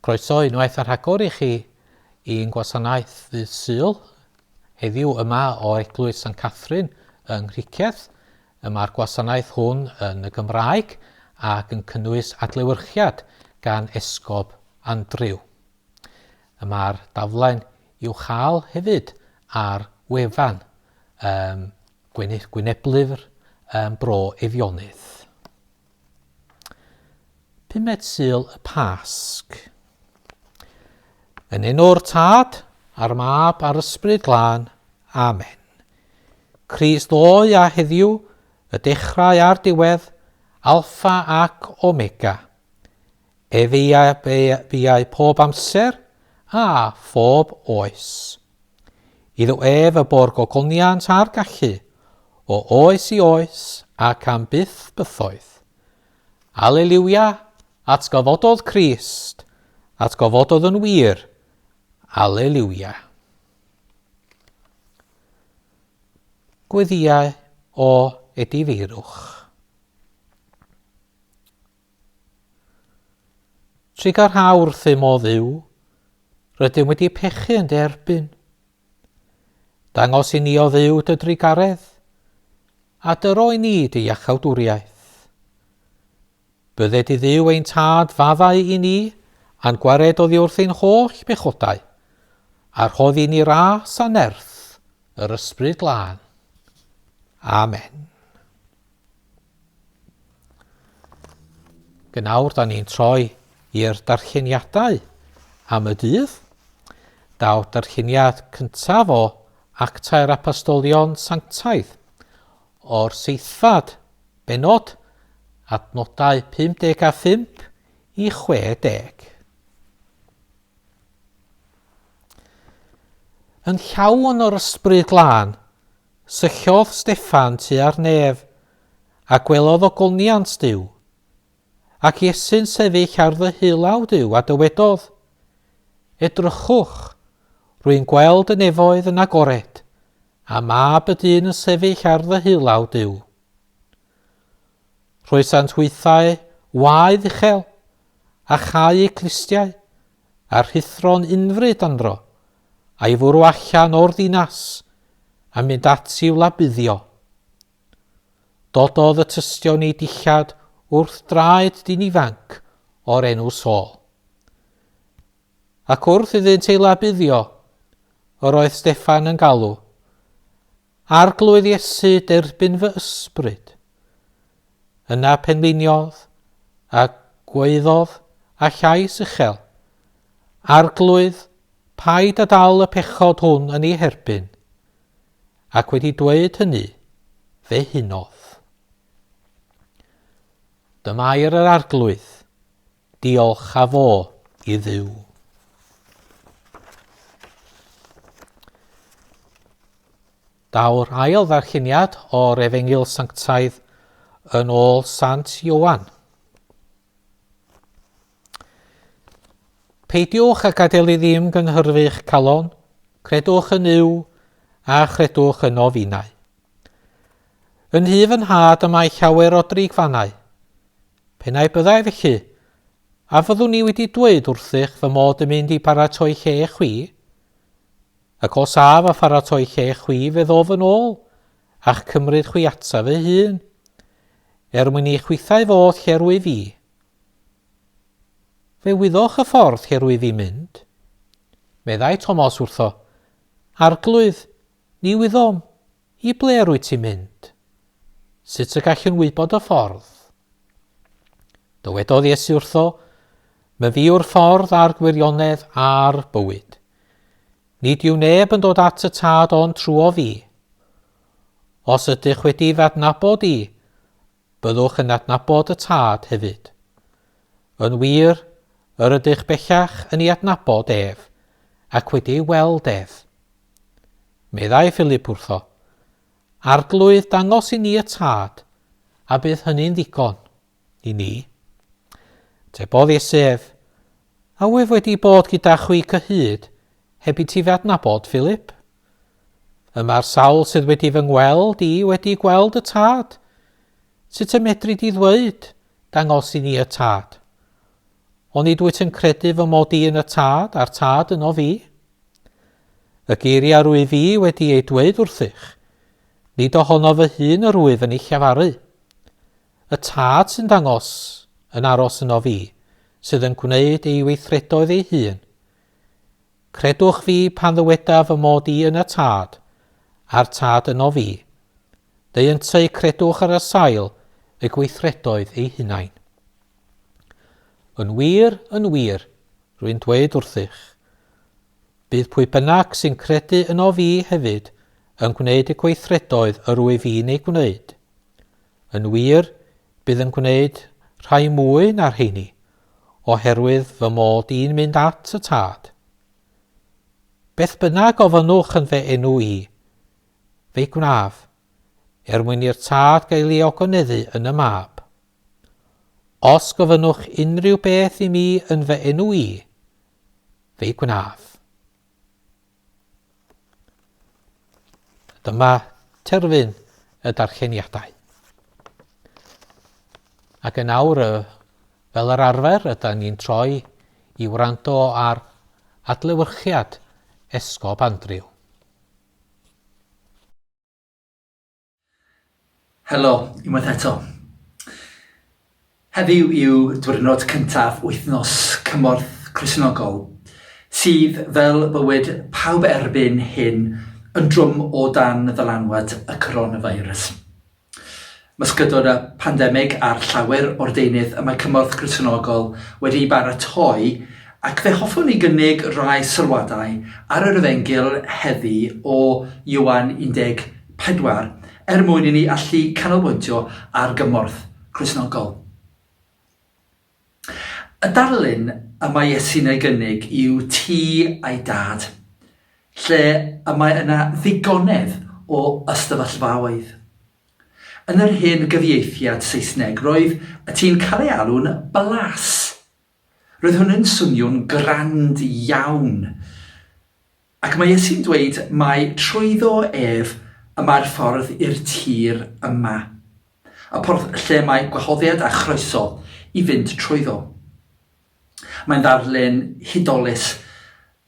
Croeso unwaith a rhagor i chi i'n gwasanaeth ddydd Sul heddiw yma o Eglwys St Catherine yng Nghricieth. Y mae'r gwasanaeth hwn yn y Gymraeg ac yn cynnwys adlewyrchiad gan Esgob Andrew. Y mae'r daflen i'w chael hefyd ar wefan um, Gwyneblyfr um, Bro Eifionydd. Pumed Sul y Pasg. Yn enw'r Tad, a'r Mab, a'r Ysbryd Glân. Amen. Crist ddoe a heddiw, y dechrau a'r diwedd, Alpha ac Omega. Ef biau pob amser a phob oes. Iddo ef y bo'r gogoniant a'r gallu, o oes i oes ac am byth bythoedd. Aleliwia, atgyfododd Crist, atgyfododd yn wir, Aleliwia. Gweddïau o edifeirwch. Trugarha wrthym, O Dduw, rydym wedi pechu yn dy erbyn. Dangos i ni, O Dduw, dy drugaredd, a dyro i ni dy iachawdwriaeth. Bydded i Dduw ein Tad faddau i ni a'n gwared oddi wrth ein holl bechodau, a rhodd i ni ras a nerth yr Ysbryd Glân. Amen. Gynawr, da ni'n troi i'r darlleniadau am y dydd. Daw darlleniad cyntaf o Actau'r Apostolion Sanctaidd o'r seithfed benod, adnodau 55 i 60. Yn llawn o'r Ysbryd Glân, Syllodd Steffan tua'r nef, a gwelodd ogoniant Duw, ac Iesu'n sefyll ar ddeheulaw Duw, a dywedodd, Edrychwch, rwy'n gweld y nefoedd yn agored, a Mab y dyn yn sefyll ar ddeheulaw Duw. Rhoesant hwythau waedd uchel, a chau eu clustiau, a rhuthro'n unfryd andro, a'i fwrw allan o'r ddinas, a mynd ati i'w labuddio. Dododd y tystion eu dillad wrth draed dyn ifanc o'r enw Saul. Ac wrth iddynt ei labuddio, yr oedd Steffan yn galw, Arglwydd Iesu, derbyn fy ysbryd. Yna penliniodd, a gwaeddodd â llais uchel, Arglwydd, paid â dal y pechod hwn yn ei herbyn. Ac wedi dweud hynny, fe hunodd. Dyma air yr Arglwydd, diolch a fo i Dduw. Daw'r ail ddarlleniad o'r Efengyl Sanctaidd yn ôl Sant Ioan. Peidiwch â gadael i ddim gynhyrfu'ch calon, credwch yn Nuw a chredwch yno finau. Yn nhŷ fy nhad y mae llawer o drigfannau. Pe nai byddai felly, a fyddwn i wedi dweud wrthych fy mod yn mynd i baratoi lle chwi? Ac os af a pharatoi lle chwi, fe ddof yn ôl, a'ch cymryd chwi ataf fy hun, er mwyn i chwithau fod lle rwyf fi. Fe wyddoch y ffordd lle rwyf fi'n mynd. Meddai Tomos wrtho, Arglwydd, ni wyddom, i ble rwyt ti'n mynd? Sut y gallwn wybod y ffordd? Dywedodd Iesu wrtho, Myfi yw'r ffordd a'r gwirionedd a'r bywyd. Nid yw neb yn dod at y Tad ond trwo fi. Os ydych wedi fy adnabod i, byddwch yn adnabod y Tad hefyd. Yn wir, yr ydych bellach yn ei adnabod ef, ac wedi ei weld ef. Meddai Philip wrtho, Arglwydd, dangos i ni y Tad, a bydd hynny'n ddigon i ni. Tebodd Iesu ef, A wyf wedi bod gyda chwi cyhyd heb i ti fy adnabod, Philip? Y mae'r sawl sydd wedi fy ngweld i wedi gweld y Tad. Sut y medri di ddweud, dangos i ni y Tad? Onid wyt yn credu fy mod i yn y Tad, a'r Tad yno fi? Y geiriau rwyf fi wedi eu dweud wrthych, nid ohono fy hun yr wyf yn eu llefaru. Y Tad sy'n dangos yn aros yno fi, sydd yn gwneud ei weithredoedd ei hun. Credwch fi pan ddywedaf fy mod i yn y Tad, a'r Tad yno fi. Neu ynteu credwch ar y sail y gweithredoedd eu hunain. Yn wir, yn wir, rwy'n dweud wrthych, bydd pwy bynnag sy'n credu yno fi hefyd yn gwneud y gweithredoedd yr wyf fi'n eu gwneud. Yn wir, bydd yn gwneud rhai mwy na'r rheini, oherwydd fy mod i'n mynd at y Tad. Beth bynnag ofynnwch yn fy enw i, fe'i gwnaf, er mwyn i'r Tad gael ei ogoneddu yn y Mab. Os gofynnwch unrhyw beth i mi yn fy enw i, fe'i gwnaf. Dyma terfyn y darlleniadau. Ac yn awr, fel yr arfer, ydy ni'n troi i wrando ar adlewyrchiad Esgob Andrew. Helo, unwaith eto. Heddiw yw diwrnod cyntaf wythnos Cymorth Cristnogol, sydd, fel bywyd pawb erbyn hyn, yn drwm o dan ddylanwad y coronavirus. Mysgydod y pandemig a'r llawer o'r deunydd y mae Cymorth Cristnogol wedi'i baratoi ac fe hoffwn i gynnig rhai sylwadau ar yr Efengyl heddi o Ioan 14, er mwyn i ni allu canolbwyntio ar gymorth Cristnogol. Y darlun y mae Iesu'n ei gynnig yw tŷ a'i dad, lle y mae yna ddigonedd o ystafellaoedd. Yn yr hen gyfieithiad Saesneg roedd y tŷ'n cael ei alw'n blas. Roedd hwn yn swnio'n grand iawn. Ac mae Iesu'n dweud mai trwyddo ef y mae'r ffordd i'r tir yma. Y porth lle mae gwahoddiad a chroeso i fynd trwyddo. Mae'n ddarlun hudolus,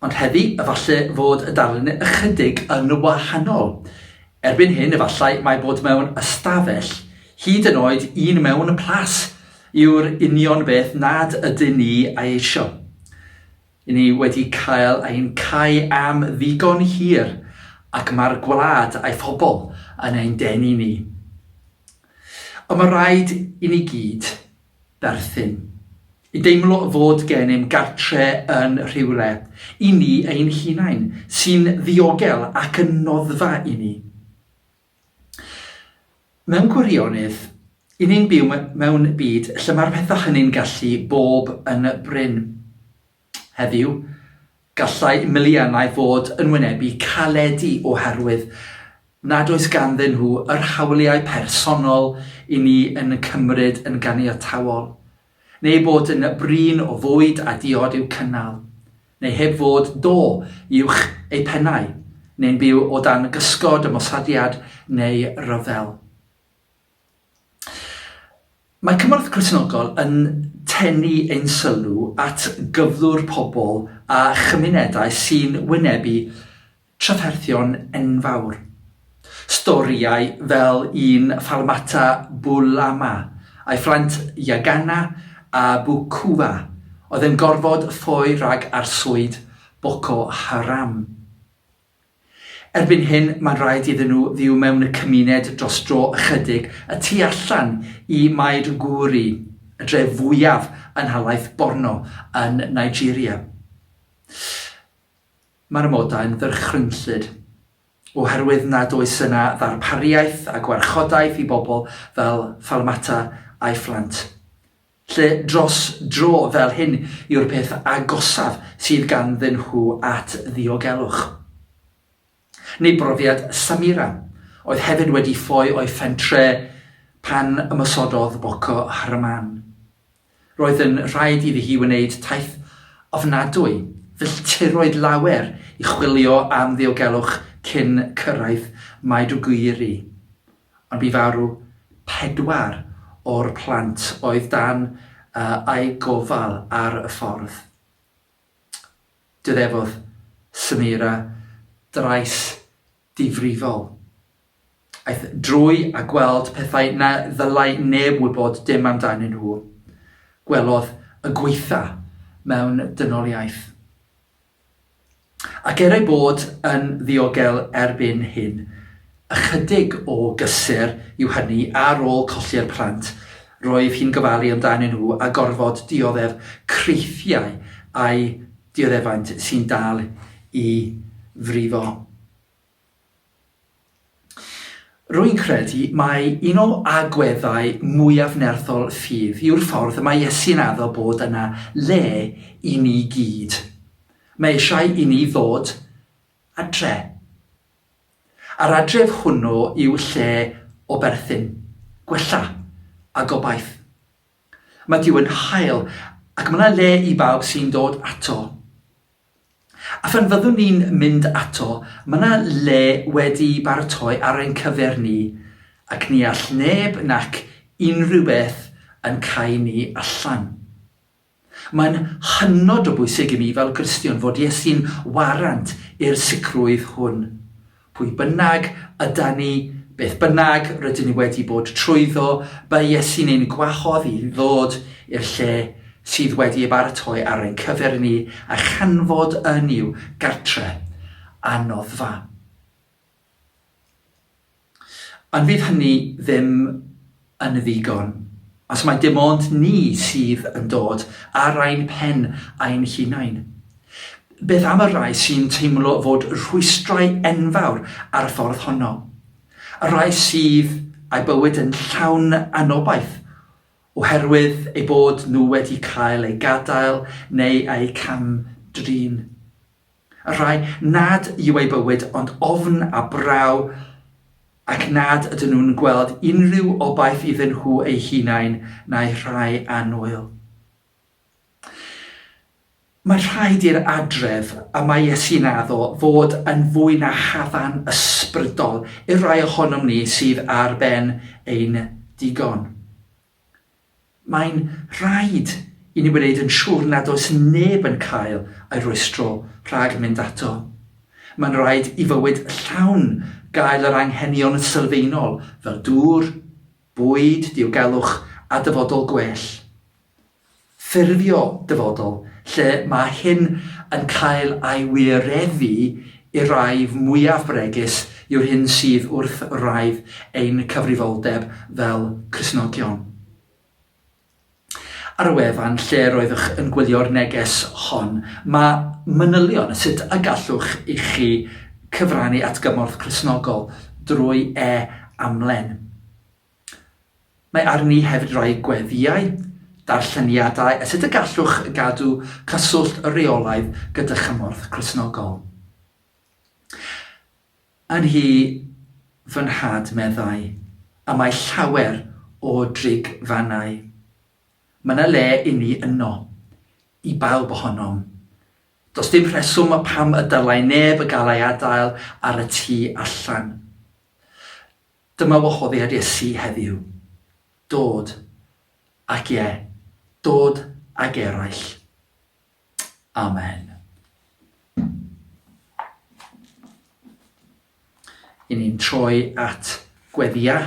ond heddi efallai fod y darlun ychydig yn wahanol. Erbyn hyn efallai mai bod mewn ystafell, hyd yn oed un mewn plas, yw'r union beth nad ydyn ni ei eisio. I ni wedi cael ein cau am ddigon hir ac mae'r gwlad a'i phobl yn ein denu ni. Ond mae rhaid i ni gyd berthyn. I deimlo fod gennym gartre yn rhywle, i ni ein hunain, sy'n ddiogel ac yn noddfa i ni. Mewn gwirionedd, i ni'n byw mewn byd lle mae'r pethau hynny'n gallu bob yn brin. Heddiw, gallai miliynau fod yn wynebu caledi oherwydd nad oes ganddyn nhw yr hawliau personol i ni yn cymryd yn ganiataol, neu bod yn brin o fwyd a diod i'w cynnal. neu heb fod do uwch eu pennau, neu'n byw o dan gysgod ymosodiad neu ryfel. Mae Cymorth Cristnogol yn tynnu ein sylw at gyflwr pobl a chymunedau sy'n wynebu trafferthion enfawr. Storïau fel un Falmata Bulama a'i phlant Yagana a Bukuva oedd yn gorfod ffoi rhag arswyd Boko Haram. Erbyn hyn mae'n rhaid iddyn nhw fyw mewn cymuned dros dro ychydig y tu allan i Maiduguri, y dref fwyaf yn nhalaith Borno yn Nigeria. Mae'r amodau'n ddychrynllyd, oherwydd nad oes yna ddarpariaeth a gwarchodaeth i bobl fel Falmata a'i phlant. Lle dros dro fel hyn yw'r peth agosaf sydd ganddyn nhw at ddiogelwch. Neu brofiad Samira, oedd hefyd wedi ffoi o'i phentre pan ymosododd Boko Haraman. Roedd yn rhaid iddi hi wneud taith ofnadwy, filltiroedd lawer i chwilio am ddiogelwch cyn cyrraedd Maiduguri. Ond bu farw pedwar o'r plant oedd dan a'i gofal ar y ffordd. Dioddefodd Samira drais difrifol. Aeth drwy a gweld pethau na ddylai neb wybod dim amdanyn nhw. Gwelodd y gwaetha mewn dynoliaeth. Ac er ei bod yn ddiogel erbyn hyn, ychydig o gysur yw hynny ar ôl colli'r plant roedd hi'n gofalu amdanyn nhw a gorfod dioddef creithiau a'i dioddefaint sy'n dal i frifo. Rwy'n credu mai un o agweddau mwyaf nerthol ffydd yw'r ffordd y mae Iesu'n addo bod yna le i ni gyd. Mae eisiau i ni ddod adre. A'r adref hwnnw yw lle o berthyn, gwella a gobaith. Mae Duw yn hael ac mae yna le i bawb sy'n dod ato. A phan fyddwn ni'n mynd ato, mae yna le wedi'i baratoi ar ein cyfer ni, ac ni all neb nac unrhyw beth yn cau ni allan. Mae'n hynod o bwysig i mi fel Gristion fod Iesu'n warant i'r sicrwydd hwn. Pwy bynnag yda ni, beth bynnag rydyn ni wedi bod trwyddo, mae Iesu'n ein gwahodd i ddod i'r lle sydd wedi ei baratoi ar ein cyfer ni a chanfod yn i'w gartre a noddfa. Ond fydd hynny ddim yn ddigon, os mai dim ond ni sydd yn dod ar ein pen ein hunain. Beth am y rhai sy'n teimlo fod rhwystrau enfawr ar y ffordd honno? Y rhai sydd â'u bywyd yn llawn anobaith oherwydd eu bod nhw wedi cael eu gadael neu eu cam-drin? Y rhai nad yw eu bywyd ond ofn a braw ac nad ydyn nhw'n gweld unrhyw obaith iddyn nhw eu hunain na'u rhai annwyl. Mae rhaid i'r adref y mae Iesu'n addo fod yn fwy na hafan ysbrydol i'r rhai ohonom ni sydd ar ben ein digon. Mae'n rhaid i ni wneud yn siŵr nad oes neb yn cael ei rwystro rhag mynd ato. Mae'n rhaid i fywyd llawn gael yr anghenion sylfaenol fel dŵr, bwyd, diogelwch a dyfodol gwell. Ffurfio dyfodol lle mae hyn yn cael ei wireddu i'r rai mwyaf bregus yw'r hyn sydd wrth wraidd ein cyfrifoldeb fel Cristnogion. Ar y wefan lle roeddech yn gwylio'r neges hon, mae manylion sut y gallwch i chi cyfrannu at Gymorth Cristnogol drwy e-amlen. Mae arni hefyd rai gweddïau, darlleniadau a sut y gallwch gadw cyswllt rheolaidd gyda Chymorth Cristnogol. Yn nhŷ fy nhad, meddai, y mae llawer o drigfannau. Mae 'na le inni yno, i bawb ohonom. Does dim rheswm pam y dylai neb gael ei adael ar y tu allan. Dyma wahoddiad Iesu heddiw. Dod, ac ie, dod ag eraill. Amen. I ni'n troi at gweddia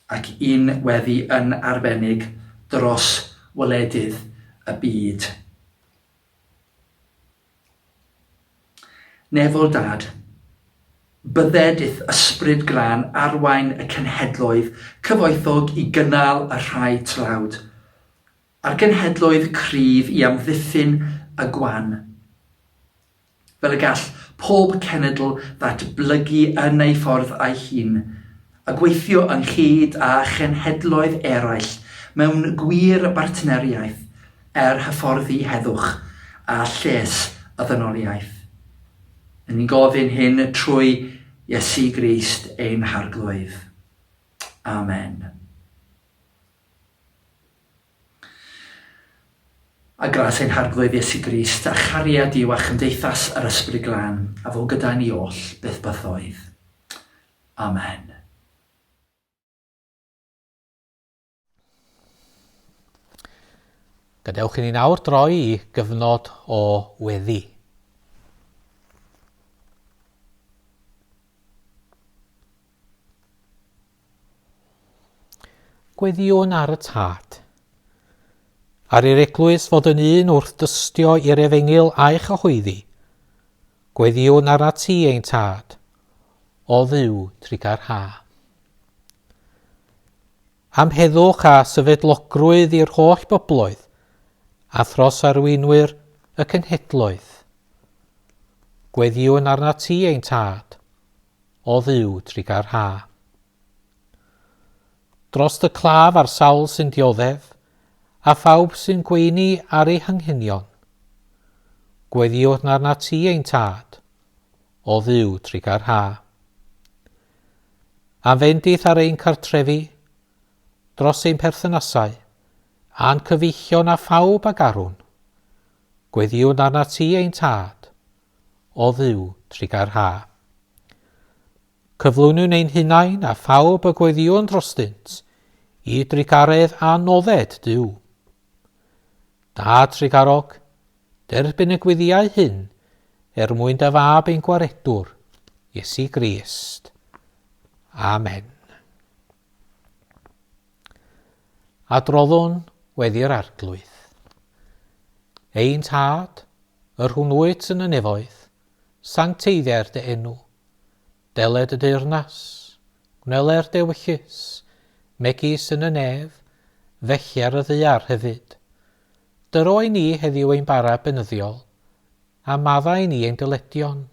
ac un weddi yn arbennig dros wledydd y byd. Nefol Dad, bydded i'th Ysbryd Glân arwain y cenhedloedd cyfoethog i gynnal y rhai tlawd, a'r genhedloedd cryf i amddiffyn y gwan, fel y gall pob cenedl ddatblygu yn ei ffordd ei hun, a gweithio ynghyd â chenhedloedd eraill mewn gwir bartneriaeth er hyfforddi heddwch a lles y ddynoliaeth. Yn ni'n gofyn hyn trwy Iesu Grist ein Harglwydd. Amen. A gras ein Harglwydd Iesu Grist, a chariad Duw a chymdeithas yr Ysbryd Glân, a fo gyda ni oll, byth bythoedd. Amen. Gadewch i ni nawr droi i gyfnod o weddi. Gweddïwn ar y Tad. Ar i'r Eglwys fod yn un wrth dystio i'r Efengyl a'i chyhoeddi. Gweddïwn arnat ti, ein Tad, o Dduw trugarha. Am heddwch a sefydlogrwydd i'r holl bobloedd, a thros arweinwyr y cenhedloedd. Gweddïwn arnat ti, ein Tad, o Dduw trugarha. Dros y claf a'r sawl sy'n dioddef, a phawb sy'n gweini ar eu hanghenion. Gweddïwn arnat ti, ein Tad, o Dduw trugarha. Am fendith ar ein cartrefi, dros ein perthynasau, a'n cyfeillion a phawb a garwn. Gweddïwn arnat ti, ein Tad, o Dduw trugarha. Cyflwynwn ein hunain a phawb y gweddïwn drostynt i drugaredd a nodded Duw. Dad trugarog, derbyn y gweddïau hyn er mwyn dy fab ein gwaredwr, Iesu Grist. Amen. Adroddwn weddi'r Arglwydd. Ein Tad, yr hwn wyt yn y nefoedd, sancteiddier dy enw. Deled y deyrnas, gwneler dewyllys, megis yn y nef, felly ar y ddaear hefyd. Dyro i ni heddiw ein bara beunyddiol, a maddau i ni ein dyledion,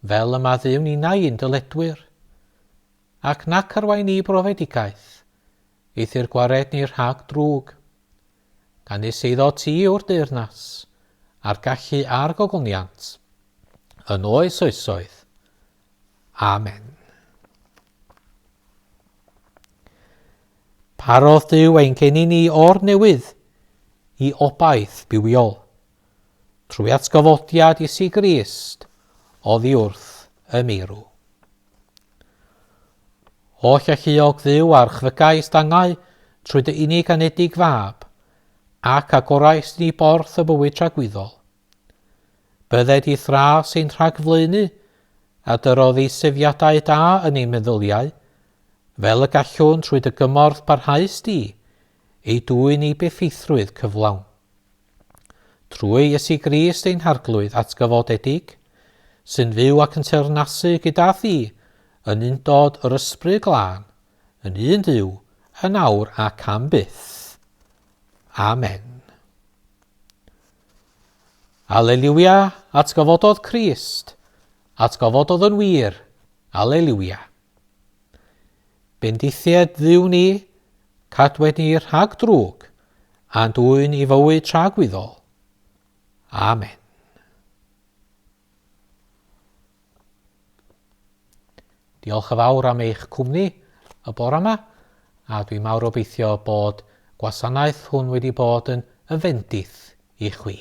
fel y maddeuwn ninnau i'n dyledwyr. Ac nac arwain ni brofedigaeth, eithr gwared ni rhag drwg. Canys eiddo ti yw'r deyrnas, a'r gallu a'r gogoniant, yn oes oesoedd. Amen. Parodd Duw ein geni ni o'r newydd i obaith bywiol, trwy atgyfodiad Iesu Grist oddi wrth y meirw. Holl alluog Dduw a'r chfygais dangau trwy dy unig anedig fab, ac agorais ni borth y bywyd tragwyddol. Bydded i'th ras ein rhagflaenu, a dyrodd ei sefiadau da yn ein meddyliau, fel y gallwn trwy dy gymorth barhaus di, ei dwyn i beffeithrwydd cyflawn. Trwy Iesu Grist ein Harglwydd atgyfodedig, sy'n fyw ac yn teyrnasu gyda thi yn undod yr Ysbryd Glân, yn un Duw, yn awr ac am byth. Amen. Aleliwia, atgyfododd Crist, atgyfododd yn wir, aleliwia. Bendithied Dduw ni, cadwed ni rhag drwg, a'n dwyn i fywyd tragwyddol. Amen. Diolch yn fawr am eich cwmni y bore yma, a dwi'n mawr obeithio bod gwasanaeth hwn wedi bod yn y fendith i chwi.